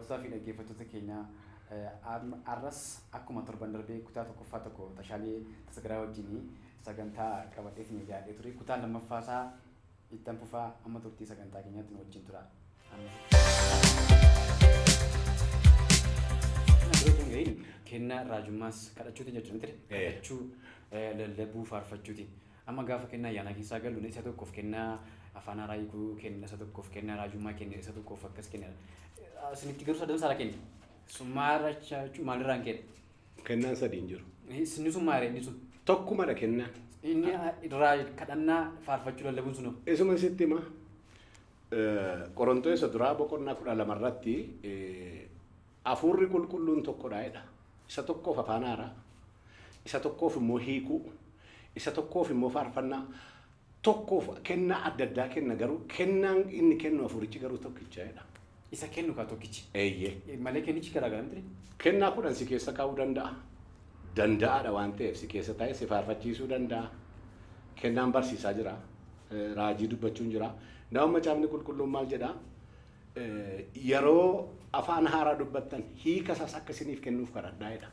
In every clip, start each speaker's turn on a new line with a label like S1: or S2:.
S1: Daawwattootaa fi dhaggeeffattoota keenya, har'as akkuma torban darbee kutaa tokkoffaa tokko Tashaalee Tasgaraa wajjin sagantaa qabadheetiin ijaadhee ture. Kutaa lammaffaa isaa ittan fufaa, amma turtii sagantaa keenyaatti nu wajjin tura. Kennaa raajummaas kadhachuutiin jechuudha miti? Kadhachuu, lallabuu, faarfachuutiin. Amma gaafa kennaa ayyaanaa keessaa galu isa tokkoof kennaa afaan haaraa hiikuu kenna, isa tokkoof kennaa raajummaa kenna, isa tokkoof akkas kenna. Isinitti garuu sadan saala kenna. Sun maal jechuun maalirraan kenna?
S2: Kennaan sadii hin jiru.
S1: Inni sun maal inni sun?
S2: Tokkumadha kennaan.
S1: Inni irraa kadhannaa, faarfachuu, lallabuun sunoo?
S2: Isuma sitti hima. Qorontoos isa duraa boqonnaa 12 irratti hafuurri qulqulluun tokkodha jedha. Isa tokkoof afaan haaraa, isa tokkoof immoo hiikuu, isa tokkoof immoo faarfannaa, tokkoof kennaa adda addaa kenna, garuu kennaan inni kennu hafuurichi garuu tokkicha jedha.
S1: Isa kennu kaa tokkichi.
S2: Eeyyee.
S1: Malee kennichi garaagara miti?
S2: Kennaa 10 si keessa kaa'uu danda'a. Danda'aadha waan ta'eef si keessa taa'ee si faarfachiisuu danda'a. Kennaan barsiisaa jira. Raajii dubbachuun jira. Nama Macaafni Qulqulluun maal jedhaa? Yeroo afaan haaraa dubbattan hiika isaas akka isiniif kennuuf kadhadhaa jedha.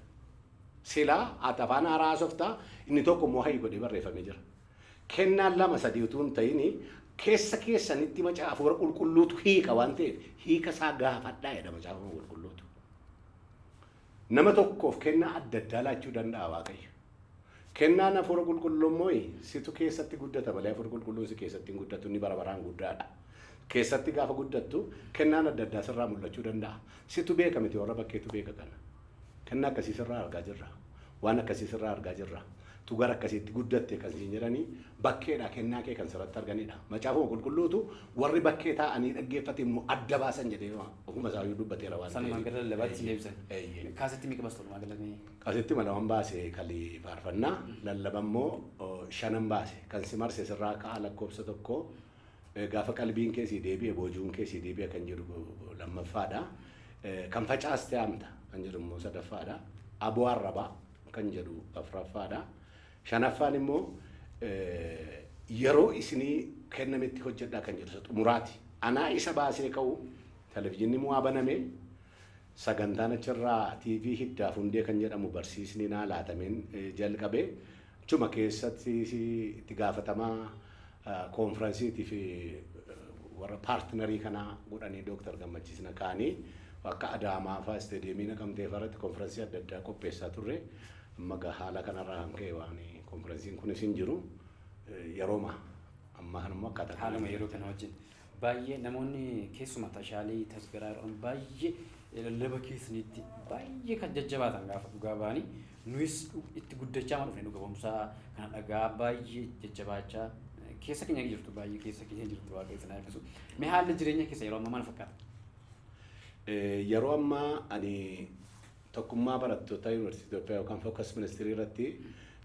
S2: Silaa ati afaan haaraa haasoftaa, inni tokko immoo hayii godhee barreeffamee jira. Kennaan lama sadii utuu hin ta'in keessa keessanitti macaa hafuura qulqulluutu hiika waan ta'eef hiika isaa gaafadhaa jedha Macaafa Qulqulluutu. Nama tokkoof kennaa adda addaa laachuu danda'a Waaqayyo. Kennaan hafuura qulqulluu immoo situ keessatti guddata malee hafuura qulqulluun si keessatti hin guddatu, inni bara baraan guddaadha. Keessatti gaafa guddattu kennaan adda addaa sirraa mul'achuu danda'a. Situ beeka miti, warra bakkeetu beeka kana. Kennaa akkasii sirraa argaa jirra. Waan akkasii sirraa argaa jirra. Tu gara akkasiitti guddatte kan siin jedhanii bakkeedha kennaa kee kan sirratti arganidha. Macaafuma Qulqulluutu warri bakkee taa'anii dhaggeeffate immoo adda baasan jedhee ofuma isaayyuu dubbateera waan
S1: Sanumaan gara lallabaatti si deebisan. Eeyyee. Kaasetti meeqa baasta walumaa galatti?
S2: Kaasetti laman baase, kali faarfannaa, lallaba immoo shanan baase. Kan si marse sirraa ka'a lakkoofsa 1, gaafa qalbiin kee sii deebi'e boojuun kee sii deebi'a kan jedhu lammaffaadha. Kan facaaste haamta kan jedhu immoo sadaffaadha. Aboo arrabaa kan jedhu afuraffaadha. Shanaffaan immoo yeroo isinii kennametti hojjedhaa kan jedhu isa xumuraati. Anaa isa baasee ka'u televizyiinni mo'aa baname, sagantaan achirraa TV Hiddaaf Hundee kan jedhamu barsiisni naa laatameen jalqabe. Achuma keessatti itti gaafatamaa koonfiransiitii fi warra paartinarii kanaa godhanii Dooktar Gammachiis na kaanii akka Adaamaa fa'aa isteediyeemii Naqamtee fa'aa irratti koonfiransii adda addaa qopheessaa turre. Amma egaa haala kanarraa kan ka'e waan koonfiransiin kunis hin jiru. Yerooma ammaa kanammoo akkaataa
S1: Haaluma yeroo kana wajjin. Baay'ee namoonni keessumaa Tashaalii Tasgaraa yeroo baay'ee lallaba keessanitti baay'ee kan jajjabaatan gaafa dhugaa ba'anii, nuyis itti guddachaa ma dhufne, dhuga ba'umsaa kana dhagaa baay'ee jajjabaachaa keessa keenya jirtu, baay'ee keessa keenya jirtu. Waaqayyo isin haa eebbisu. Mee haalli jireenya keessa yeroo ammaa maal fakkaata?
S2: Yeroo ammaa ani tokkummaa barattoota Yuunivarsiitii Itoophiyaa yookaan Focus Ministry irratti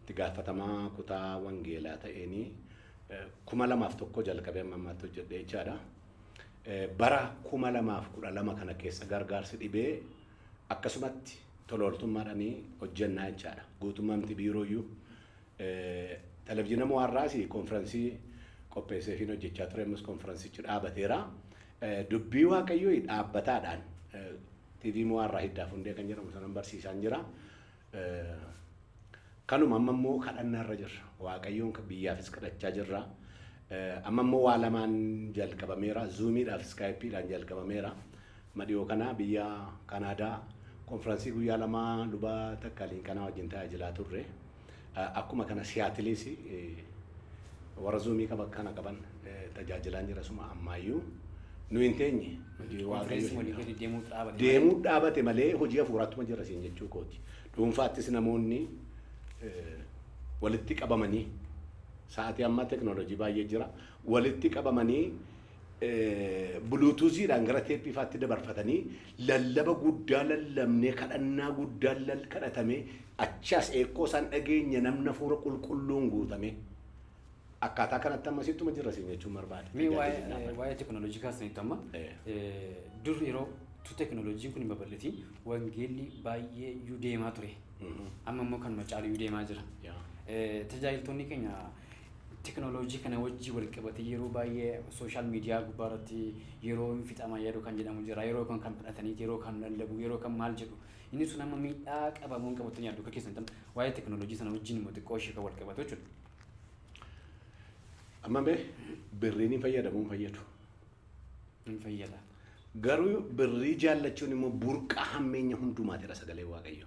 S2: itti gaafatamaa kutaa wangeelaa ta'eenii 2001 jalqabee amma ammaatti hojjedhe jechaadha. Bara 2012 kana keessa gargaarsi dhibee akkasumatti tola ooltummaadhaan hojjennaa jechaadha. Guutummaamti biirooyyuu televizyiina mo'aarraas koonfiransii qopheesseefiin hojjechaa ture, ammas koonfiransichi dhaabateera. Dubbii Waaqayyoo dhaabbataadhaan TV mo'aarraa Hiddaaf Hundee kan jedhamu sanan barsiisaan jira. Kanuma amma immoo kadhannaarra jirra. Waaqayyoon biyyaafis kadhachaa jirra. Amma immoo waa lamaan jalqabameera. Zuumiidhaaf Iskaayipiidhaan jalqabameera. Madhiyoo kana biyya Kanaadaa konfiraansii guyyaa 2 luba Takkaliin kanaa wajjin tajaajilaa turre. Akkuma kana Siyaatiliis warra Zuumii qaba kana qaban tajaajilaan jira suma ammaayyuu. Nu hin teenye. Hojii
S1: Waaqayyo walii gadi deemuu dhaabate.
S2: Deemuu dhaabate malee hojii hafuuraattuma jira siin jechuu kooti. Dhuunfaattis namoonni walitti qabamanii, sa'aatii ammaa teknoolojii baay'ee jira, walitti qabamanii buluutuuziidhaan gara teeppii faatti dabarfatanii lallaba guddaa lallabnee, kadhannaa guddaa kadhatamee, achaas eekkoo isaan dhageenya namni hafuura qulqulluun guutame. Akkaataa kanatti ammasittuma jira siin jechuun barbaade.
S1: Mee waa'ee teknoolojii kaasanitti amma dur yeroo tu teknoolojiin kun hin babal'atiin wangeelli baay'ee iyyuu deemaa ture. Amma immoo kanuma caalu iyyuu deemaa jira. Tajaajiltoonni keenya Teknooloojii kana wajjin wal qabatee yeroo baay'ee social media gubbaa irratti yeroo hin fixama yeroo kan jedhamu jira, yeroo kan kan fudhatanii, yeroo kan lallabu, yeroo kan maal jedhu, inni sun amma miidhaa qabamuun qabatanii yaaddu akka keessan waa'ee teknooloojii sana wajjin immoo xiqqoo ishee kan wal qabatu jechuudha.
S2: Amma mee birriin hin fayyadamu hin fayyadu?
S1: Hin fayyada.
S2: Garuu birrii jaallachuun immoo burqaa hammeenya hundumaatidha sagalee Waaqayyo.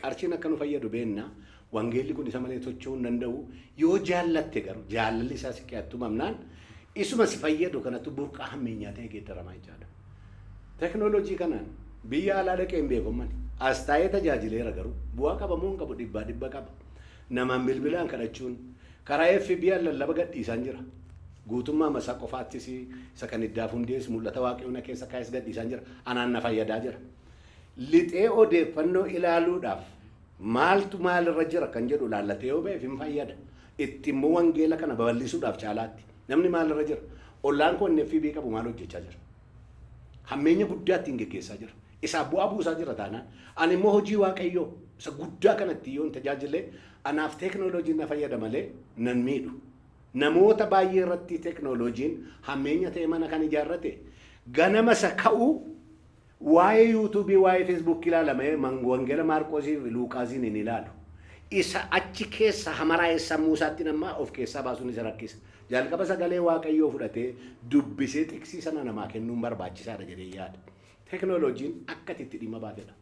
S2: Qarshiin akka nu fayyadu beenna, wangeelli kun isa malee socho'uu hin danda'u. Yoo jaallatte garuu jaalalli isaa si keeyattu mamnaan isuma si fayyadu kanattu burqaa hammeenyaa ta'e geeddaramaa jechaadha. Teknooloojii kanaan biyya alaa dhaqee hin beeku mani. As taa'ee tajaajileera, garuu bu'aa qaba moo hin qabu? Dhibbaa dhibba qaba. Namaan bilbilaan kadhachuun karaa FB lallaba gadhiisaan jira. Guutummaa masaa qofaattis isa kan iddaaf hundees mul'ata Waaqayyoon keessa kaa'es gadhiisaan jira. Anaan na fayyadaa jira. Lixee odeeffannoo ilaaluudhaaf maaltu maalirra jira kan jedhu laallatee yoo ba'eef hin fayyada. Itti immoo wangeela kana babal'isuudhaaf caalaatti. Namni maalirra jira? Ollaan koo inni FB qabu maal hojjechaa jira? Hammeenya guddaa ittiin geggeessaa jira. Isaaf bu'aa buusaa jira taanaan. Ani immoo hojii Waaqayyoo isa guddaa kanatti yoon tajaajile anaaf teeknooloojiin na fayyada malee nan miidhu. Namoota baay'ee irratti teeknooloojiin hammeenya ta'e mana kan ijaarrate ganama isa ka'uu waa'ee yuutuubii, waa'ee feesbuukii ilaalamee wangeela Maarqoosii fi Luuqaasiin hin ilaalu. Isa achi keessa hamaraa'e sammuu isaatti nama of keessaa baasuun isa rakkisa. Jalqaba sagalee Waaqayyoo fudhatee dubbisee xiqsii sana namaa kennuun barbaachisaadha jedhee yaada. Teeknooloojiin akka itti dhimma baatedha.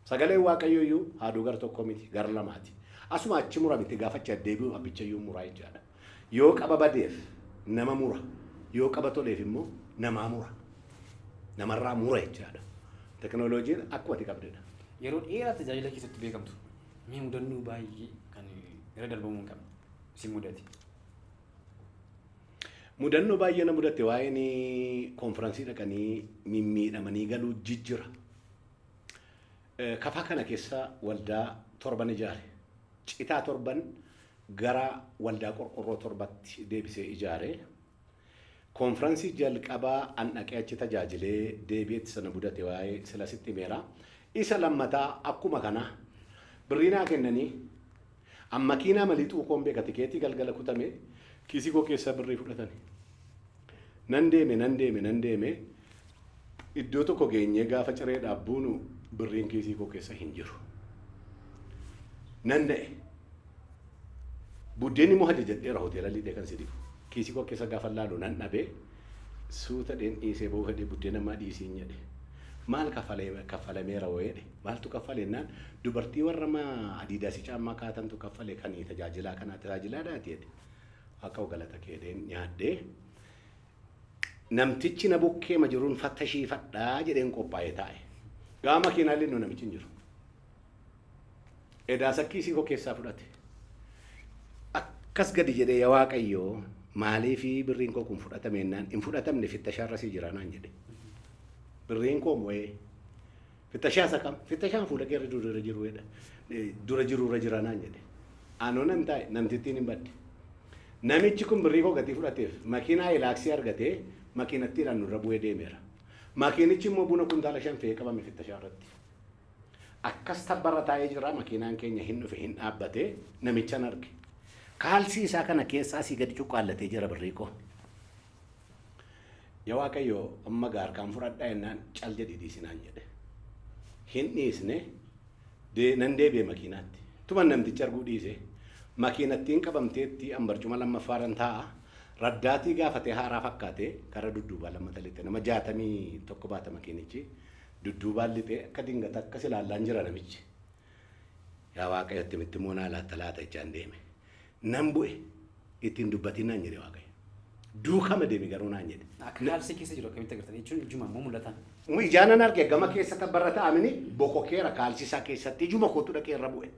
S2: Sagaleen Waaqayyoo iyyuu haaduu gara tokko miti, gara lamaati. Asuma achi mura miti, gaafa achi deebi'u abbicha iyyuu muraa jechaadha. Yoo qaba badeef nama mura, yoo qaba toleef immoo namaa mura. Namarraa mura jechaadha. Teeknooloojiin akkuma ati qabdedha.
S1: Yeroo dheeraa tajaajila keessatti beekamtu, mee mudannoo baay'ee kan irra darbamuu hin qabne si mudate?
S2: Mudannoo baay'ee na mudate, waa'een koonfiraansii dhaqanii mimmiidhamanii galuu jijjira. Kafaa kana keessa waldaa torban ijaare. Citaa torban gara waldaa qorqorroo torbatti deebisee ijaare. Koonfiraansii jalqabaa an dhaqee achi tajaajilee deebi'etti sana mudate waa'ee sila sitti himeera. Isa lammataa akkuma kana birrii naa kennanii an makiinaa malii koon beeka, tikeetii galgala kutame kiisii koo keessaa birrii fudhatani. Nan deeme, nan deeme, nan deeme, iddoo tokko geenyee gaafa cireedhaaf buunu birriin kiisii koo keessa hin jiru. Nan na'e. Buddeen immoo ajajadheera hoteela liidhee kan si dhibu. Kiisii koo keessa gaafa laalu nan dhabee suuta dheen dhiisee ba'uu fedhee buddeen ammaa dhiisiin jedhe. Maal kaffalameera wayii jedhe. Maaltu kaffale jennaan, dubartii warra adiidaasii caammaa kaatantu kaffale, kan tajaajilaa kanaa tajaajilaadhaati jedhe. Akka galata keedheen nyaadhee namtichi na bukkee ma jiruun fattashiifadhaa jedheen qophaa'ee taa'e. Gaafa makiinaa linnu namichi hin jiru. Edaa kiisii koo keessaa fudhate. Akkas gadi jedhee, "Yaa Waaqayyoo, maaliif birriin koo kun fudhatame?" jennaan, "Hin fudhatamne, fittashaarra sii jira" naan jedhe. Birriin koo mo'ee fittashaa isa kam? Fittashaan fuula keerra dura jiru jedha. Dura jirurra jira naan jedhe. Anoo nan taa'e, namtittiin hin badde. Namichi kun birrii koo gatii fudhateef makiinaa ilaaksii argatee makiinattiidhaan nurra bu'ee deemeera. Makiinichi immoo buna kuntaala 5 fe'ee qabame fittashaa irratti. Akkas tabbarra taa'ee jira, makiinaan keenya hin dhufe, hin dhaabbate, namichan arge. Kaalsii isaa kana keessaa asii gadi cuqqaallatee jira birrii koo. "Yaa Waaqayyo, amma gaarkaan fudhadhaa" jennaan, "Cal jedhi, dhiisinaan" jedhe. Hin dhiisne, nan deebi'e makiinaatti. Tuman namtichi arguu dhiise. Makiinattiin qabamteetti an barcuma lammaffaarran taa'a. Raddaatii gaafatee haaraa fakkaatee kara dudduubaa lammata lixe, nama 61 baata makiinichi. Dudduubaan lixee akka dingata akkas ilaallaan jira namichi. "Yaa Waaqayyo, mitti immoo naa laatta laata?" jechaan deeme. Nan bu'e, "Ittiin dubbatiin" naan jedhe Waaqayyo. "Duukama deemi garuu" naan jedhe.
S1: Akka kaalsii keessa jiru akkamitti agartan jechuun ijuma immoo mul'atan?
S2: Ijaanan arge, gama keessa tabbarra taa'amini bokokeera kaalsii isaa keessatti, ijuma kootu dhaqee irra bu'e.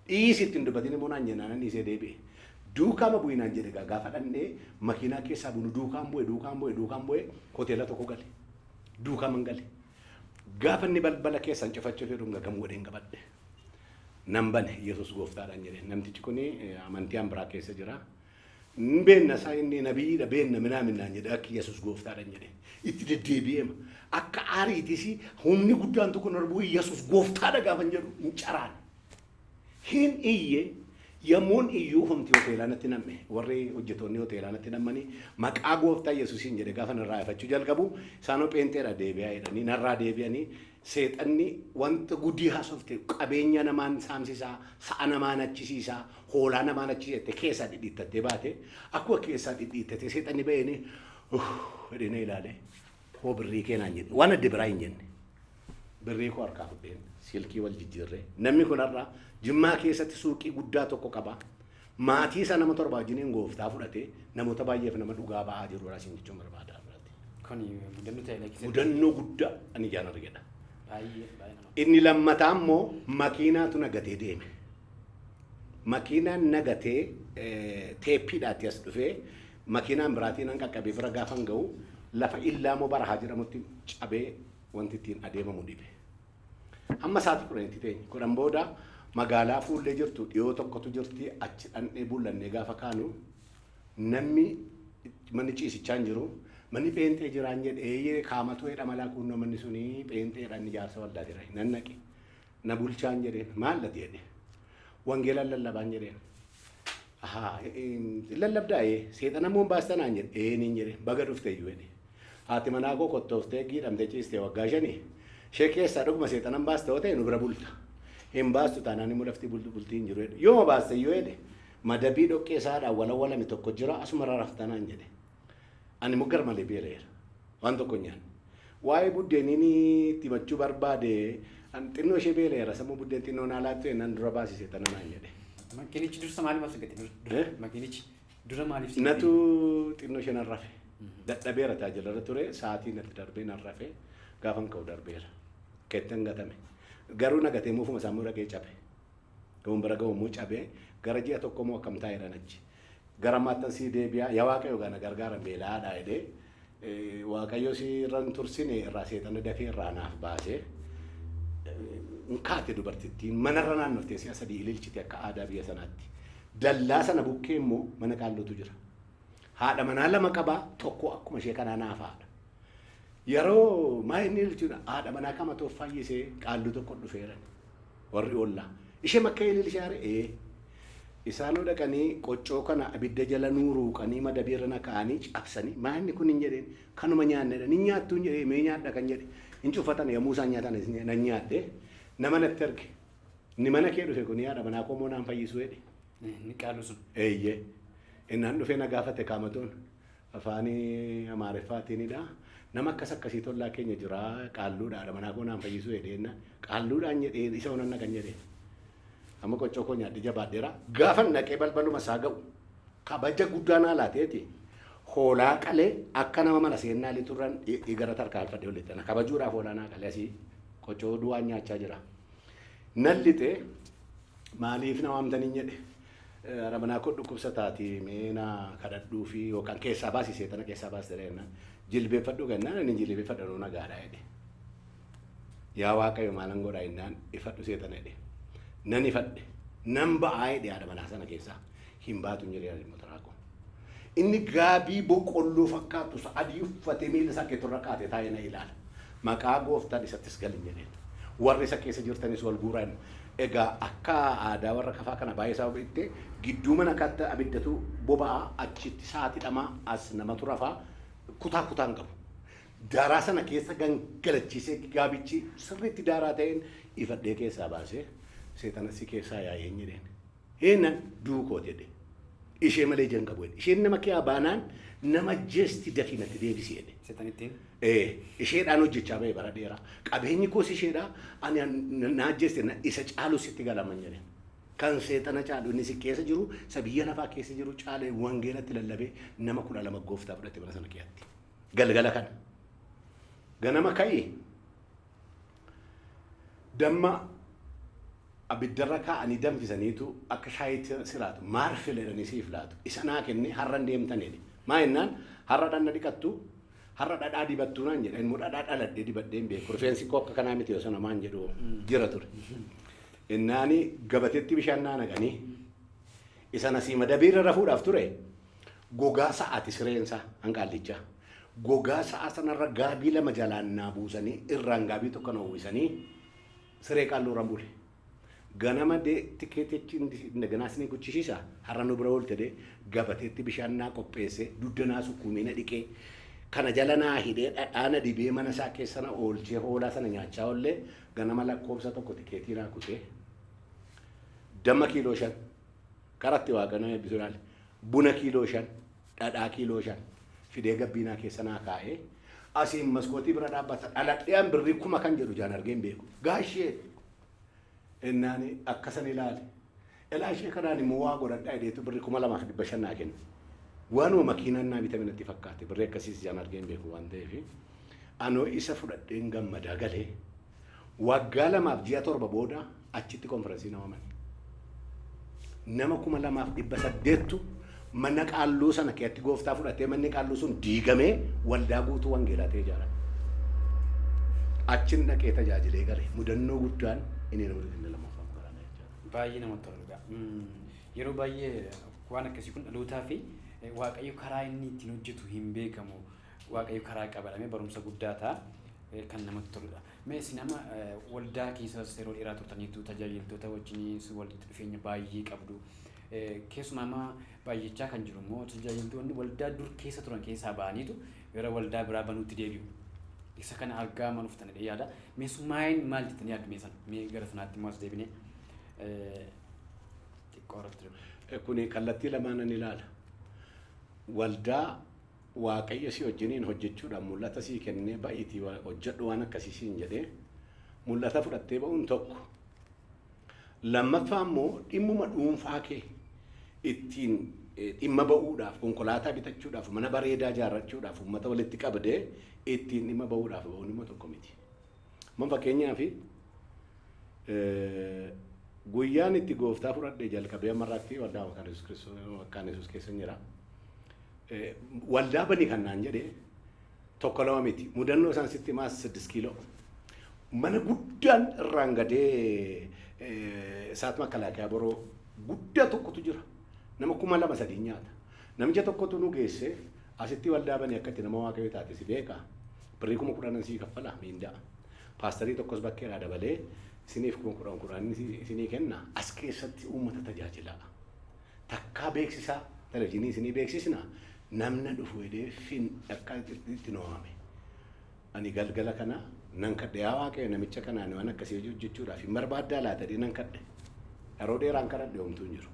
S2: "Dhiisi, ittiin dubbatiin immoo" naan jennaan nan dhiisee deebi'e. "Duukama bu'i" naan jedhe. Gaafa dhannee makiinaa keessaa bunu duukaan bu'e, duukaan bu'e, duukaan bu'e, hoteela tokko gale. Duukaman gale. Gaafa inni balbala keessan cufachuu fedhu gagamuu godheen qabadhe. Nan bane, "Yesuus gooftaadhaan" jedhe. Namtichi kun amantii an biraa keessa jira. "Beenna isaa, inni nabiyyiidha, beenna minaamin" naan jedhe. "Akka Yesuus gooftaadhaan" jedhe. Itti deddeebi'eema. Akka aariitis humni guddaan tokko narra bu'u, "Yesuus gooftaadha" gaafan jedhu hin caraan. Hin iyye. Yommuun iyyuu humti hoteelaa natti namme, warri hojjetoonni hoteelaa natti nammanii, maqaa gooftaa Yesuusiin jedhe gaafa narraa ifachuu jalqabu, isaanoo pheenxeedha deebi'aa jedhanii narraa deebi'anii. Seexanni wanta gudii haasofte, qabeenya namaan saamsisaa, sa'a namaan achisiisaa, hoolaa namaan achisiisa keessaa dhidhiittattee baate. Akkuma keessaa dhidhiittatee seexanni ba'eeni jedhee na ilaale. Hoo birrii keenaan jedhe, waan adda biraa hin jenne. Birrii koo harkaa fudheen silkii wal jijjiirree. Namni kun har'a Jimmaa keessatti suuqii guddaa tokko qaba. Maatii isaa nama 7 wajjiniin gooftaa fudhatee namoota baay'eef nama dhugaa ba'aa jirudha siin jechuun barbaada.
S1: Kuni mudannoo tajaajila keessatti
S2: Mudannoo guddaa ani ijaan argedha.
S1: Baay'ee baay'ee nama.
S2: Inni lammataa immoo makiinaatu nagatee deeme. Makiinaan nagatee teeppiidhaatti as dhufee, makiinaan biraatiin nan qaqqabee bira gaafan ga'u, lafa Illaamoo Barahaa jedhamutti cabee wanti ittiin adeemamu dhibe. Hamma sa'aatii 10tti teenye. 10 booda magaalaa fuullee jirtu dhiyoo tokkotu jirti, achi dhandhee bullannee gaafa kaanu, namni manni ciisichaa hin jiru. Manni pheenxee jiraan jedhe. Eeyyee, kaamatu hedha malaa kunnoo manni suni pheenxeedhaan ijaarsa waldaa jira. Nan naqe. Na bulchaan jedheen. Maal lati jedhe. Wangeelaan lallabaan jedheen. Ahaa, lallabdaa ee seexana immoo baastanaan jedhe. Ee niin jedhe. Baga dhufte iyyuu jedhe. Haati manaa koo kottooftee giidhamtee ciistee waggaa 5 ishee keessaa dhuguma seexanan baasta yoo ta'e nu bira bulta. Hin baastu taanaan immoo lafti bultii hin jiru jedhe. Yooma baaste iyyuu jedhe, madabii dhoqqee isaadhaan walawwalame tokko jira, asuma raraftanaan jedhe. Ani immoo gar malee beela'eera. Waan tokko hin nyaanne. Waa'ee buddeeniin itti himachuu barbaade, xinnoo ishee beela'eera, sammuu buddeen xinnoo naa laattu jennaan, dura baasisee tana naan jedhe.
S1: Makiinichi dursa maaliif as gate?
S2: Eh?
S1: Makiinichi dura maaliif si gate?
S2: Natu xinnoo ishee nan rafe. Dadhabeera, tajaajila ture, sa'aatii natti darbee nan rafe, gaafan ka'u darbeera. Kettan gatame. Garuu na gatee muufuma isaa immoo dhaqee cabe. Ga'uun bira ga'u immoo cabee gara ji'a tokko immoo akkam taa'eedhaan achi. Gara maattan sii deebi'aa yaa Waaqayyo gaa na gargaara, beela'aadha jedhee, Waaqayyo si irra hin tursine, irraa seexana dafee irraa naaf baasee. Hin kaate dubartittiin, manarra naannoftee si'a sadii ililchite akka aadaa biyya sanaatti. Dallaa sana bukkee immoo mana qaalluutu jira. Haadha manaa lama qabaa, tokko akkuma ishee kanaa naaf haadha. Yeroo maa inni ililchuudha, haadha manaa kama fayyisee qaalluu tokko dhufeeran warri ollaa. Ishee makka ililchaare ee. Isaanuu dhaqanii qoccoo kana abidda jala nuu ruuqanii, madabiirra na kaa'anii cabsanii, maa inni kun hin jedheen, kanuma nyaannedha. Ni nyaattuu hin jedhee, mee nyaadha kan jedhe. Hin cufatan, yommuu isaan nyaatan nan nyaadhe, nama natti erge. Inni mana kee dhufe kun haadha manaa koo moo naan fayyisuu jedhe.
S1: Inni qaallu sun.
S2: Eeyyee. Innaan dhufee na gaafate kaamatoon afaan Amaariffaatiinidha. Nama akkas akkasii tollaa keenya jira, qaalluudha, haadha manaa koo naan fayyisuu jedhee, qaalluudhaan jedhee isa onanna kan jedhee. Amma qoccoo koo nyaadhe jabaadheera. Gaafa naqee balbaluma isaa ga'u kabaja guddaa naa laateeti. Hoolaa qalee akka nama mana seennaa lixurran gara tarkaanfadhee olitti na kabajuudhaaf hoolaa naa qalee, asii qoccoo duwwaan nyaachaa jira. Nan lixee, maaliif na waamtanii jedhe. Haadha manaa koo dhukkubsataati, mee na kadhadhuu fi yookaan keessaa baasi, seexana keessaa baasi jedhee jennaan, jilbeeffadhu kennaan inni jilbeeffadha nuu nagaadha jedhe. Yaa Waaqayyo, maalan godha jennaan, ifadhu seexana jedhe. Nan ifadhe. Nan ba'aa jedhe haadha manaa sana keessaa. Hin baatu hin jedhe yaadimmoo taraa koo. Inni gaabii boqqolloo fakkaatu isa adii uffatee miila isaa keeturra kaatee taa'ee na ilaala. Maqaa gooftaan isattis galin jedheen. Warri isa keessa jirtanis wal guuraa jenna. Egaa akka aadaa warra kafaa kana baay'ee isaa itti gidduu mana kaatti abiddatu boba'a, achitti sa'aatii dhamaa, as namatu rafaa, kutaa kutaan qabu. Daaraa sana keessa gangalachiisee, gaabichi sirriitti daaraa ta'een ifadhee keessaa baasee, seexana si keessaa yaa'een jedheen. Eennan duukoo jedhe. Ishee malee ija hin qabu jedhe. Isheen nama kee baanaan nama jeesti, dafii natti deebisi jedhe.
S1: Seexanittiin.
S2: Ee, isheedhaan hojjechaa ba'e bara dheeraa. Qabeenyi koos isheedha. Ani na ajjeeste, isa caalu sitti galaman jedhe. Kan seexana caalu inni si keessa jiru, isa biyya lafaa keessa jiru caalee wangeelatti lallabee nama 12 gooftaa fudhate mana sana keessatti. Galgala kana. Ganama ka'ii damma abiddarra kaa'anii danfisaniitu akka shaayiitti siraatu maarfil jedhanii siif laatu. Isa naa kennee har'a deemtan jedhe. Maa jennaan, har'a dhanna dhiqattu, har'a dhadhaa dibattuu naan jedhe. Immoo dhadhaa dhaladhee dibadhee hin beeku. Rifeensi koo akka kanaa miti yoo sana maan jedhu jira ture. Innaani gabateetti bishaan naa naqanii isa nasii madabiirra rafuudhaaf ture, gogaa sa'aati sireensaa hanqaallichaa. Gogaa sa'a sanarra gaabii lama jalaan naa buusanii, irraan gaabii tokko na uwwisanii, siree qaalluurran bule. Ganama dee tikeetichi indaganaa isinii guchisiisa har'a nu bira oolte dee gabateetti bishaan naa qopheesse, dugda naa sukkuumee, na dhiqee, kana jala naa hidhee, dhadhaa na dibee, mana isaa keessa na oolchee, hoolaa sana nyaachaa oollee, ganama lakkoofsa 1 tikeetii naa kutee, damma kiiloo 5 karatti waaqa nama eebbisu ilaale, buna kiiloo 5, dhadhaa kiiloo 5 fidee gabbiinaa keessa naa kaa'ee, asiin maskootii bira dhaabbata. Dhaladhee an birrii 1000 kan jedhu jaan argee hin beeku. Gaashee innaani akkasan ilaale. Ilaa ishee kanaan immoo waa godhadhaa jedheetu birrii 2500 naa kenne. Waanuma makiinaan naa bitame natti fakkaate, birrii akkasiis jaan argee hin beeku waan ta'eef anoo isa fudhadheen gammadaa galee, waggaa 2f ji'a 7 booda achitti konfirensii na waamani. Nama 2800tu mana qaalluu sana keessatti gooftaa fudhatee, manni qaalluu sun diigamee waldaa guutuu wangeelaa ta'ee ijaarame. Achin dhaqee tajaajilee gale. Mudannoo guddaan inni nama inni lammaffaan garaana jechaadha.
S1: Baay'ee namatti tola dhugaa. Yeroo baay'ee waan akkasii kun dhalootaa fi Waaqayyo karaa inni ittiin hojjetu hin beekamu. Waaqayyo karaa qabadhamee barumsa guddaa ta'a. Kan namatti toludha. Mee isin amma waldaa keessas yeroo dheeraa turtaniitu, tajaajiltoota wajjinis walitti dhufeenya baay'ee qabdu. Keessumaa amma baay'achaa kan jiru immoo tajaajiltoonni waldaa dur keessa turan keessaa ba'aniitu gara waldaa biraa banuutti deebi'u. Isa kana argaa ma dhuftanidha yaada. Mee summaa'een maal jettanii yaaddu mee sana? Mee gara sanaatti immoo as deebinee xiqqoo irratti dubbanna.
S2: Kuni kallattii lamaanan ilaala. Waldaa Waaqayyo si wajjiniin hojjechuudhaan mul'ata sii kennee, ba'iitii hojjedhu waan akkasii siin jedhee mul'ata fudhattee ba'uun tokko. Lammaffaa immoo dhimmuma dhuunfaa kee ittiin dhimma ba'uudhaaf, konkolaataa bitachuudhaaf, mana bareedaa ijaarrachuudhaaf, uummata walitti qabdee ittiin dhimma ba'uudhaaf ba'uun immoo tokko miti. Amma fakkeenyaaf guyyaan itti gooftaa fudhadhee jalqabee ammarraatti waldaa Makaana Yesuus Kiristoos, Makaana Yesuus keessa jira. Waldaa bani kan naan jedhe tokko lama miti. Mudannoo isaan sitti himaas 6 kiiloo. Mana guddaan irraan gadee saat makalaakiyaa boroo guddaa tokkotu jira. Nama 2000 3 nyaata. Namicha tokkotu nu geesse, asitti waldaa bani, akka itti nama waaqayyo taate si beeka. Birrii 10,000 sii kaffala miindaa. Paastarii tokkos bakkeedhaa dabalee isiniif 10,000 10 isinii kenna. As keessatti uummata tajaajilaa. Takkaa beeksisaa televizyiinii isinii beeksisna, namna dhufu jedhee fin akka itti nu waame. Ani galgala kana nan kadhe, yaa waaqayyo, namicha kanaan waan akkasii hojjechuudhaaf hin barbaaddaa laata jedhee nan kadhe. Yeroo dheeraan kadhadhe, homtuu hin jiru.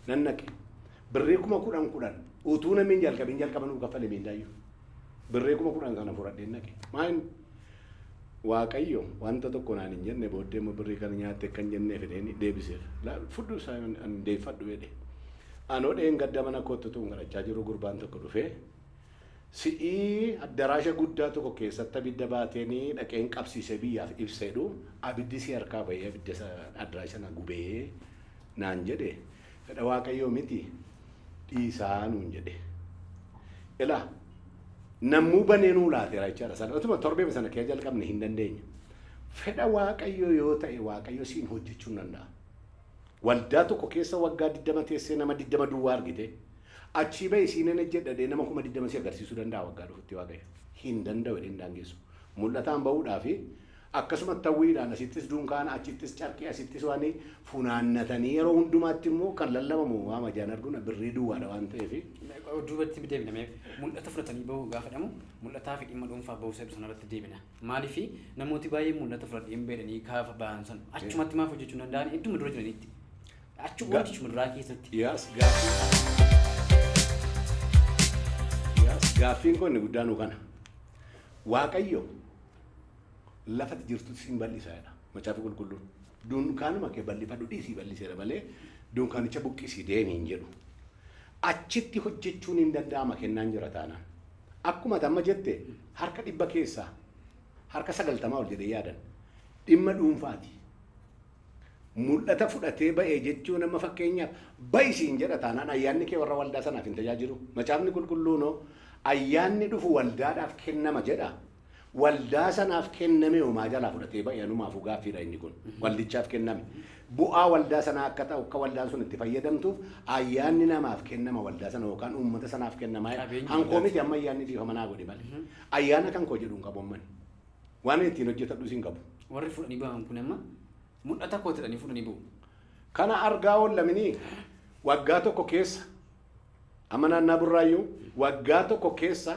S2: Nan naqe. Birrii 10,000 10 utuu namni hin jalqabin jalqaba nuu kaffale miindaayyuu. Birrii 10,000 kana fudhadheen naqe. Maal Waaqayyo wanta tokko naan hin jenne, booddee immoo birrii kana nyaatte akka hin jennee fedheen deebiseef. Fudhu isaa an deeffadhu jedhe. Anoo dheengadda mana kootti utuu kadhachaa jiru gurbaan tokko dhufee, si'ii addaraasha guddaa tokko keessatti abidda baateenii dhaqeen qabsiisee biyyaaf ibseedhu, abiddi si harkaa bahee abidda addaraasha sana gubee naan jedhe, fedha Waaqayyoo miti dhiisaa nuun jedhe. Ilaa nammuu banee nuu laateera jechaadha. Sana utuma torbee sana keessa jalqabne hin dandeenya. Fedha Waaqayyoo yoo ta'e Waaqayyo siin hojjechuu hin danda'a. Waldaa tokko keessa waggaa 20 teessee nama 20 duwwaa argite, achii bahi siin hojjedha nama 20,000 si agarsiisuu danda'a waggaa dhufutti Waaqayyo. Hin danda'u jedhee hin daangessu. Mul'ataan bahuudhaa fi akkasuma hawwiidhaan asittis dunkaana, achittis carqii, asittis waan funaannatanii yeroo hundumaatti immoo kan lallabamu waa majaan arguun birrii duwwaadha waan ta'eef.
S1: Duubatti deebina, mee mul'ata fudhatanii bahuu gaafa jedhamu mul'ataa fi dhimma dhuunfaa bahuu isa sanarratti deebina. Maaliif namooti baay'een mul'ata fudhadheen beedhanii gaafa bahan san achumatti maaf hojjechuu hin danda'an idduma dura jiranitti? Achuma wantichuma duraa keessatti.
S2: Yaas gaaffiin kun inni guddaan kana. Waaqayyo lafatti jirtutti siin bal'isa jedha macaafa qulqulluun. Dunkaanuma kee bal'ifadhu dhiisii bal'iseera malee dunkaanicha buqqisii deemi hin jedhu. Achitti hojjechuun hin danda'ama kennaan jira taanaan. Akkuma amma jette harka 100 keessaa harka 90 ol jedhee yaadan dhimma dhuunfaati. Mul'ata fudhatee ba'ee jechuun amma fakkeenyaaf ba'i siin jedha taanaan ayyaanni kee warra waldaa sanaaf hin tajaajilu. Macaafni qulqulluunoo ayyaanni dhufu waldaadhaaf kennama jedha. Waldaa sanaaf kenname homaa jalaa fudhatee ba'e anumaafuu gaaffiidha inni kun. Waldichaaf kenname. Bu'aa waldaa sanaa akka ta'u, akka waldaan sun itti fayyadamtuuf ayyaanni namaaf kennama, waldaa sana yookaan uummata sanaaf kennama.
S1: Qabeenya
S2: Hankoo miti amma ayyaanni dhiifama naa godhi malee. Ayyaana kan koo jedhu hin qabu ammani. Waan ittiin hojjetadhus hin qabu.
S1: Warri fudhanii bahan kun amma mul'ata koo jedhanii fudhanii bahu.
S2: Kana argaa oollamini waggaa tokko keessa amma naannaa Burraayyuu waggaa tokko keessa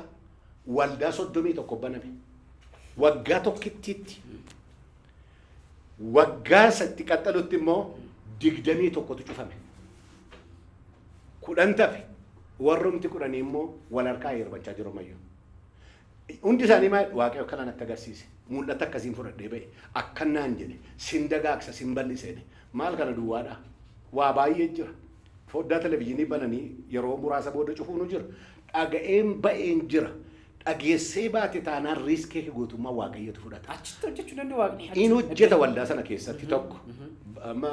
S2: waldaa 31 baname. Waggaa tokkittiitti. Waggaa isatti qaxxalutti immoo 21tu cufame. 10 tafe, warrumti 10 immoo wal harkaa hirbachaa jiru ammayyuu. Hundi isaanii maal? Waaqayyo akkana natti agarsiise. Mul'ata akkasiin fudhadhee ba'e. Akkan naan jedhe. Sin dagaagsa, sin bal'ise jedhe. Maal kana duwwaadha? Waa baay'ee jira. Foddaa televizyiinii bananii yeroo muraasa booda cufuunu jira. Dhaga'een ba'een jira. Dhageessee baate taanaan risk kee guutummaa Waaqayyotu fudhata.
S1: Achitti hojjechuu danda'u Waaqni.
S2: In hojjeta waldaa sana keessatti tokko. Amma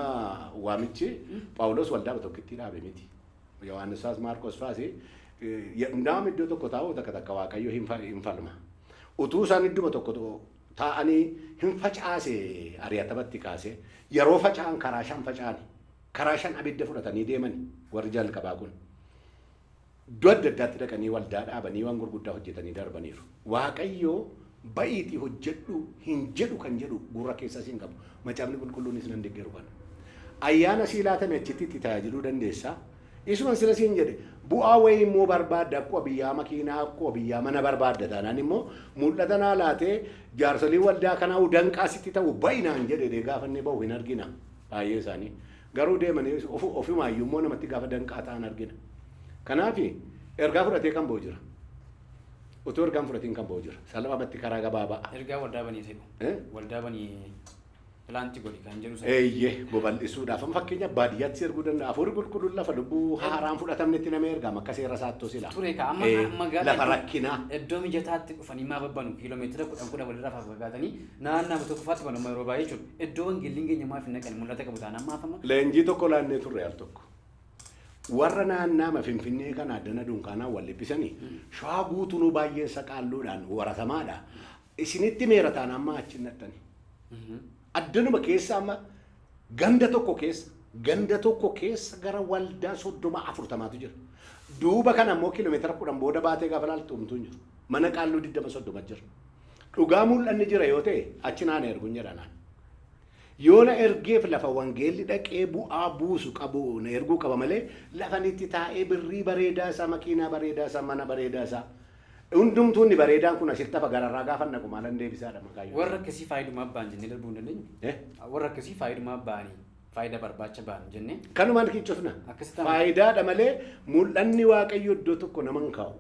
S2: waamichi Phaawulos waldaa tokkitti dhaabe miti. Yohaannisaas, Maarqos faas nama iddoo tokko taa'u takka takka Waaqayyo hin falma. Utuu isaan idduma tokko taa'anii hin facaase, ari'atamatti kaase, yeroo faca'an karaa shan faca'ani. Karaa shan abidda fudhatanii deemani warri jalqabaa kun. Iddoo adda addaatti dhaqanii waldaa dhaabanii waan gurguddaa hojjetanii darbaniiru. Waaqayyo ba'iitii hojjedhu hin jedhu kan jedhu gurra keessas hin qabu. Macaafni Qulqulluunis nan deeggaru kana. Ayyaana sii laatame achitti itti tajaajiluu dandeessaa. Isuma sila siin jedhe, bu'aa wayii immoo barbaadda, akkuma biyyaa makiinaa, akkuma biyyaa mana barbaadda taanaan immoo mul'ata naa laatee jaarsolii waldaa kanaa danqaa sitti ta'u ba'inaan jedhe gaafa inni ba'u hin argina baay'ee isaanii. Garuu deemanii ofumaayyuu immoo namatti gaafa danqaa ta'an argina. Kanaaf ergaa fudhatee kan ba'u jira. Utuu ergaan fudhatiin kan ba'u jira. Salphaamatti karaa gabaabaa.
S1: Ergaa waldaa banii ta'e. Waldaa banii plant godhi kan jedhu sana.
S2: Eeyyee, babal'isuudhaaf. Amma fakkeenya baadiyyaatti erguu danda'a. Hafuurri Qulqulluun lafa lubbuu haaraan fudhatamnetti nama ergama akka seera isaatti sila.
S1: Ture ka amma magaalaa
S2: Lafa rakkinaa.
S1: Iddoo mijataatti dhufanii maa babbanu? Kiiloomeetira 10 10 walirraa fagaatanii naannaa tokko faatti banu yeroo baay'ee jechuudha. Iddoo wangeelliin keenya maaf hin naqani? Mul'ata qabu taanaan maaf amma?
S2: Leenjii tokko laannee turre al tokko. Warra naannaama Finfinnee kana addana dunkaanaan wal dhiphisanii Shawaa guutunuu baay'een saqaalluudhaan waratamaadha. Isinitti meera taanaan maa achi hin nattani? Addanuma keessa amma ganda tokko keessa gara waldaa 30 40tu jira. Duuba kana immoo kiiloomeetira 10 booda baatee gaafa laaltu homtuu hin jiru. Mana qaalluu 20 30 jira. Dhugaa mul'anni jira yoo ta'e achi naan erguun jedha naan. Yoo na ergeef lafa wangeelli dhaqee bu'aa buusu qabu na erguu qaba malee lafa itti taa'ee birrii bareedaa isaa, makiinaa bareedaa isaa, mana bareedaa isaa. Hundumtuu inni bareedaan kun asitti hafa, gararraa gaafa naqu maalan deebisaadha maqaa yoo.
S1: Warra akkasii faayidumaaf ba'an jennee darbuu hin dandeenyu.
S2: Eh?
S1: Warra akkasii faayidumaaf ba'anii, faayidaa barbaacha ba'an jennee.
S2: Kanumaan kichufna.
S1: Akkasitti amana.
S2: Faayidaadha malee mul'anni Waaqayyo iddoo tokko nama hin kaa'u.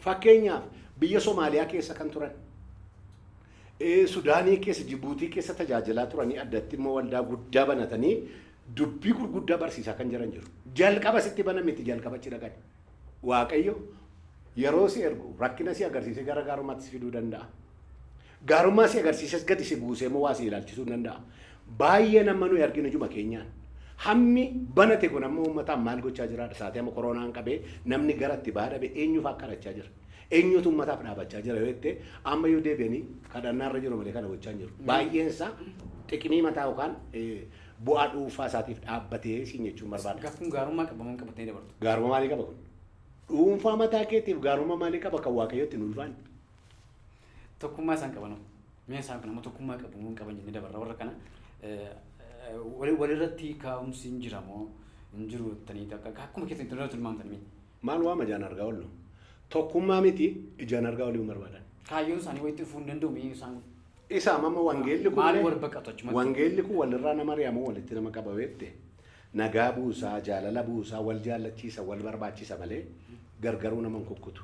S2: Fakkeenyaaf biyya Somaaliyaa keessa kan turan, Sudaanii keessa, Jibuutii keessa tajaajilaa turanii addatti immoo waldaa guddaa banatanii dubbii gurguddaa barsiisaa kan jiran jiru. Jalqaba sitti banamiti, jalqaba achi dhaqan. Waaqayyo yeroo si ergu rakkina si agarsiisee gara gaarummaatti si fiduu danda'a. Gaarummaa si agarsiises gadi si buusee immoo waa si ilaalchisuu danda'a. Baay'ee nama nuyi arginu ijuma keenyaan. Hammi banate kun amma uummataan maal gochaa jira? Saatii amma koronaan qabee namni gara itti ba'aa dhabe eenyuuf akka kadhachaa jira? Eenyutu uummataaf dhaabachaa jira yoo jette, amma yoo deebi'anii kadhannaarra jiru malee kana gochaa hin jiru. Baay'een isaa xiqimii mataa yookaan bu'aa dhuunfaa isaatiif dhaabbatee siin jechuun barbaada.
S1: Gaaffiin gaarummaa qaba moo qabatanii dabartu?
S2: Gaarummaa maalii qaba kun? Dhuunfaa mataa keetiif gaarummaa maalii qaba kan Waaqayyotti hin ulfaanne?
S1: Tokkummaa isaan qaban hoo? Mee isaan kun ammoo tokkummaa qabu moo hin qaban jennee dabarra warra kana. Walirratti kaa'umsi hin jira moo hin jiru jettanii akkuma keessatti irratti tilmaamtan mee?
S2: Maal waama ijaan argaa oollu? Tokkummaa miti, ijaan argaa olii barbaadan.
S1: Kaayyoon isaanii walitti dhufuu hin danda'u mee isaan kun?
S2: Isa amma wangeelli kun
S1: Maal wal baqatu achumatti?
S2: Wangeelli kun walirraa nama ari'amoo walitti nama qaba beekte? Nagaa buusaa, jaalala buusaa, wal jaallachiisa, wal barbaachisa malee gargaruu nama hin kukkutu.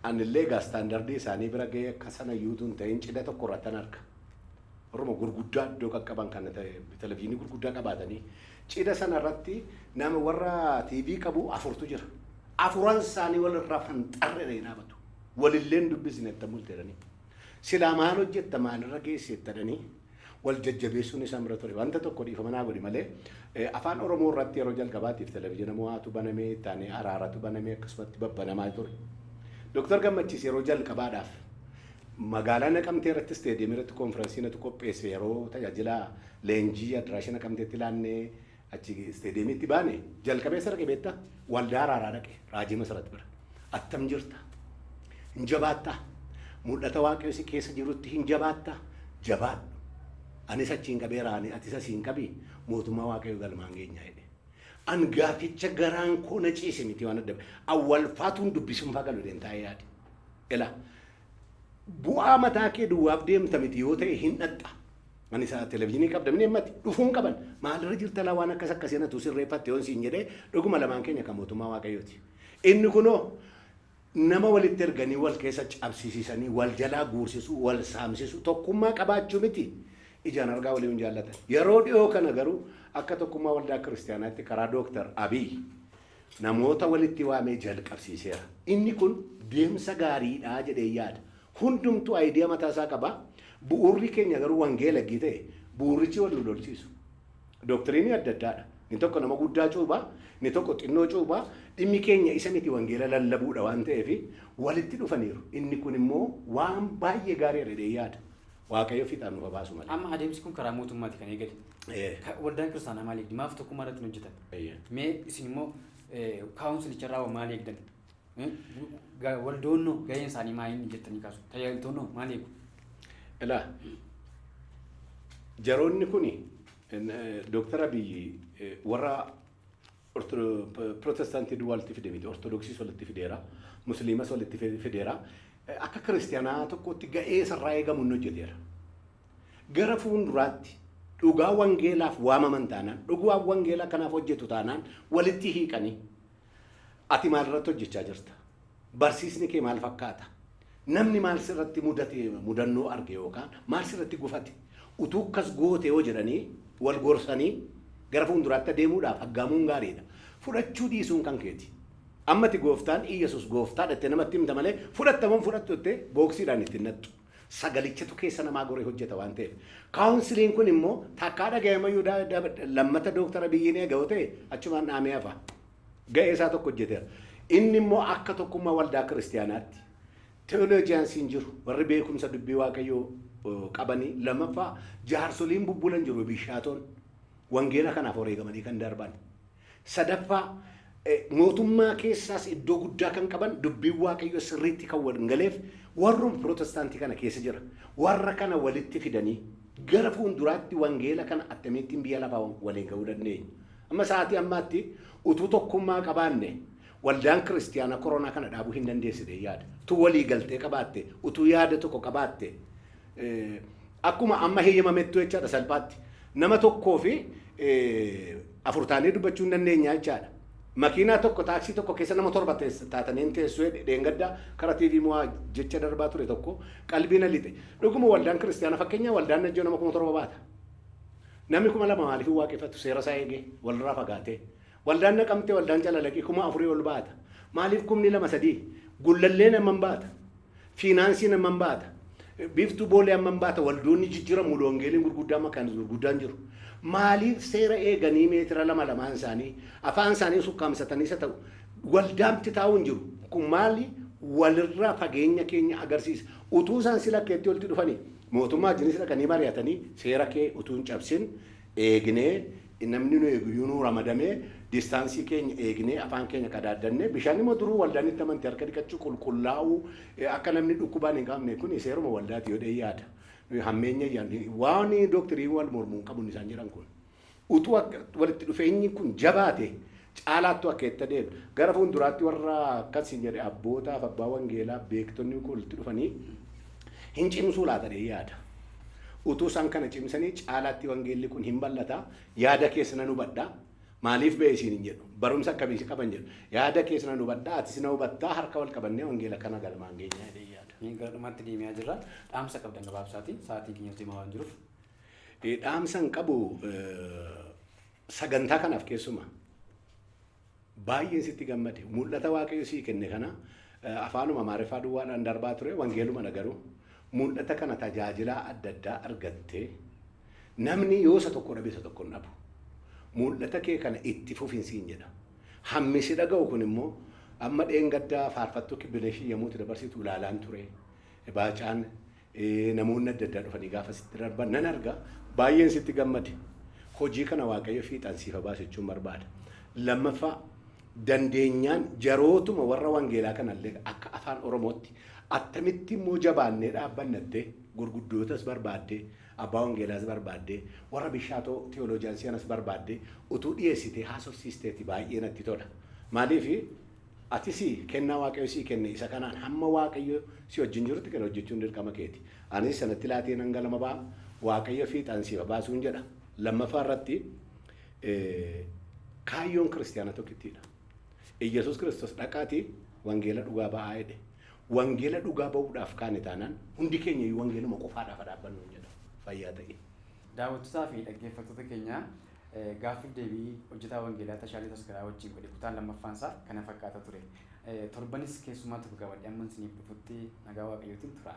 S2: Anillee egaa standard isaanii bira ga'ee akka sana iyyuutu hin ta'in cidha tokko irratti an arga. Oromoo gurguddaa iddoo qaqqaban kana televizyiinii gurguddaa qabaatanii cidha sana irratti nama warra TV qabu afurtu jira. Afuran isaanii walirraa fanxarre dhaabatu. Walillee hin dubbisne itti mul'atanii. Silaa maal hojjetta, maalirra geessettadhanii wal jajjabeessuun isaan bira ture. Wanta tokko dhiifama naa godhi malee, afaan Oromoo irratti yeroo jalqabaatiif televizyiina Mo'aatu banamee, ittaanee Araaratu banamee, akkasumatti babbanamaa ture. Dooktar Gammachiis yeroo jalqabaadhaaf magaalaa Naqamtee irratti isteediyeemii irratti koonfiraansii natu qopheesse. Yeroo tajaajila leenjii addaraasha Naqamteetti laannee achi isteediyeemiitti baane, jalqabee isa dhaqe beektaa? Waldaa Araaraa dhaqe, Raajii Masarat bira. Attam jirta? Hin jabaattaa? Mul'ata Waaqayyo si keessa jirutti hin jabaattaa? Jabaadhu. Anis achiin qabeera, atis asiin qabi, mootummaa Waaqayyoo galmaan geenya jedhe. An gaaficha garaan koo na ciise miti waan adda. Awwalfaatuun dubbisuun faa galu deemtaa yaade. Ela bu'aa mataa kee duwwaaf deemta miti yoo ta'e hin dhaxxa. Ani isaa televezyiinii qabda mini himmati dhufuun qaban maalirra jirta laa waan akkas akkasii natu sirreeffatte yoon siin jedhee dhuguma lamaan keenya kan mootummaa Waaqayyooti. Inni kunoo nama walitti erganii wal keessa cabsisiisanii wal jalaa guursisuu wal saamsisuu tokkummaa qabaachuu miti ijaan argaa walii hin jaallatan. Yeroo dhiyoo kana garuu akka tokkummaa waldaa kiristaanaatti karaa Dooktar Abiy namoota walitti waamee jalqabsiiseera. Inni kun deemsa gaariidha jedhee yaada. Hundumtuu idea mataa isaa qaba. Bu'uurri keenya garuu wangeela gii ta'e bu'uurrichi wal nu lolchiisu. Doctrine adda addaadha. Inni tokko nama guddaa cuubaa, inni tokko xinnoo cuubaa. Dhimmi keenya isa miti, wangeela lallabuudha waan ta'eef walitti dhufaniiru. Inni kun immoo waan baay'ee gaariidha jedhee yaada. Waaqayyo fiixaan nuuf baasu malee.
S1: Amma adeemsi kun karaa mootummaati kan eegale. Waldaan kiristaanaa maal eegdi? Maaf tokkummaa irratti hin hojjetan? Mee isin immoo councilicharraa maal eegdan? Waldoonnoo gaheen isaanii maal inni jettanii kaasu? Tajaajiltoonnoo maal eegu?
S2: Ilaa, jaroonni kuni Dooktar Abiyyi warra Pirootestaantii duwwaa walitti fide miti, Ortodoksiis walitti fideera, Musliimas walitti fideera. Akka kiristaanaa tokkotti ga'ee isarraa eegamu inni hojjeteera. Gara fuulduraatti dhugaa wangeelaaf waamaman taanaan, dhugaa wangeelaa kanaaf hojjetu taanaan walitti hiiqanii, ati maal irratti hojjechaa jirta? Barsiisni kee maal fakkaata? Namni maal sirratti mudate, mudannoo arge yookaan maal sirratti gufate? Utuu akkas goote yoo jedhanii wal gorsanii gara fuulduraatti adeemuudhaaf aggaamuun gaariidha. Fudhachuu dhiisuun kan keeti. Ammati gooftaan Iyyasuus gooftaa dhattee namatti himta malee fudhattamuun fudhattu jettee booksiidhaan ittiin nattu. Sagalichatu keessa namaa goree hojjeta waan ta'eef. Counciliin kun immoo takkaa dhaga'amayyuu lammata Dooktara Abiyyiin eega yoo ta'e achumaan dhaamee hafa. Ga'ee isaa tokko hojjeteera. Inni immoo akka tokkummaa waldaa kiristaanaatti theologiansiin jiru, warri beekumsa dubbii Waaqayyoo qabanii, lammaffaa jaarsoliin bubbulan jiru, bishaatoon wangeela kanaaf wareegamanii kan darban. Sadaffaa mootummaa keessaas iddoo guddaa kan qaban, dubbiin Waaqayyoo sirriitti kan wal galeef warrum pirootestaantii kana keessa jira. Warra kana walitti fidanii gara fuulduraatti wangeela kana akkamittiin biyya lafaa waliin ga'uu dandeenya? Amma sa'aatii ammaatti utuu tokkummaa qabaanne waldaan kiristiyaana koronaa kana dhaabuu hin dandeessite yaada. Utuu walii galtee qabaatte, utuu yaada tokko qabaatte, akkuma amma heeyyamamettu jechaadha salphaatti. Nama tokkoo fi afur taanee dubbachuu hin dandeenya jechaadha. Makiinaa tokko, taaksii tokko keessa nama torba taatanii hin teessu dheengaddaa karaa TV mo'aa jecha darbaa ture tokko qalbii na lixe. Dhuguma waldaan kiristiyaana, fakkeenya waldaan Najjoo nama 7,000 baata. Namni 2,000 maaliif hin waaqeffatu seera isaa eegee walirraa fagaatee? Waldaan Naqamtee, waldaan Calalaqii 4,000 ol baata. Maaliif kumni lama sadii? Gullalleen hammam baata? Fiinaansiin hammam baata? Biiftuu Boolee hammam baata? Waldoonni jijjiiramu wangeeliin gurguddaa makaan gurguddaan jiru. Maaliif seera eeganii meetira lama lamaan isaanii afaan isaanii sukkaamsatanii isa ta'u waldaamti taa'uu hin jiru. Kun maali? Walirraa fageenya keenya agarsiisa. Utuu isaan si lakkeetti walitti dhufanii mootummaa wajjinis dhaqanii mari'atanii seera kee utuu hin cabsin eegnee, namni nu eegu nu ramadamee, distance keenya eegnee, afaan keenya qadaaddannee, bishaan immoo duruu waldaan itti amante harka dhiqachuu, qulqullaa'uu, akka namni dhukkubaan hin qabne, kun seeruma waldaati yoo yaada. Hammeenya waan doctrine wal mormuu hin qabu isaan jedhan kun. Utuu walitti dhufeenyi kun jabaate caalaattu akka itti adeemu gara fuulduraatti warra akkasiin jedhe abbootaaf abbaa wangeelaa beektonni kun walitti dhufanii hin cimsuu laata jedhee yaada. Utuu isaan kana cimsanii caalaatti wangeelli kun hin bal'ata. Yaada keessa nan hubadha. Maaliif ba'e isiin hin jedhu. Barumsa akkamii qaban jedhu. Yaada keessa nan hubadha. Atis na hubattaa, harka wal qabannee wangeela kana galmaan geenya jedhee yaada.
S1: Gara dhumaatti deemaa jirra. Dhaamsa qabdan gabaabsaati. Sa'aatii keenyas deemaa waan jiruuf.
S2: Dhaamsa hin qabu sagantaa kanaaf keessumaa. Baay'een sitti gammade. Mul'ata Waaqayyo sii kenne kana afaanuma Amaariffaa duwwaadhaan darbaa ture, wangeeluma garuu mul'ata kana tajaajilaa adda addaa argattee, namni yoo isa tokko dhabe isa tokko hin dhabu. Mul'ata kee kana itti fufinsiin jedha. Hammi si dhaga'u kun immoo amma dheengaddaa faarfattuu Kibbileeshii yommuu itti dabarsitu ilaalaan ture. Baacaan namoonni adda addaa dhufanii gaafa sitti darban nan arga. Baay'een sitti gammade. Hojii kana Waaqayyo fiixaan siif baasu jechuun barbaada. Lammaffaa Dandeenyaan jarootuma warra wangeelaa kanallee akka afaan Oromootti attamitti immoo jabaannee dhaabbannattee gurguddootas barbaaddee, abbaa wangeelaas barbaaddee, warra bishaatoo theologians barbaaddee utuu dhiyeessitee haasofsiisteeti baay'ee natti tola. Maaliif, atis kennaa Waaqayyo sii kenne isa kanaan hamma Waaqayyo si wajjin jirutti kan hojjechuun dirqama keeti. Anis sanatti laatee nan galma ba'a, Waaqayyo fiixaan siif baasuun jedha. Lammaffaa irratti, kaayyoon kiristiyaana tokkittiidha. Iyyasuus Kiristoos dhaqaatii wangeela dhugaa ba'aa jedhe. Wangeela dhugaa ba'uudhaaf kaane taanaan hundi keenya iyyuu wangeeluma qofaadhaaf dhaabbannu hin jedha. Fayyaa ta'e.
S1: Daawwattootaa fi dhaggeeffattoota keenya, gaaffiif deebii hojjetaa wangeelaa Tashaalee Tasgaraa wajjin godhe kutaan lammaffaan isaa kana fakkaata ture. Torbanis keessumaa tokko qabadhee amma isiniif dhufutti nagaa Waaqayyootiin tura.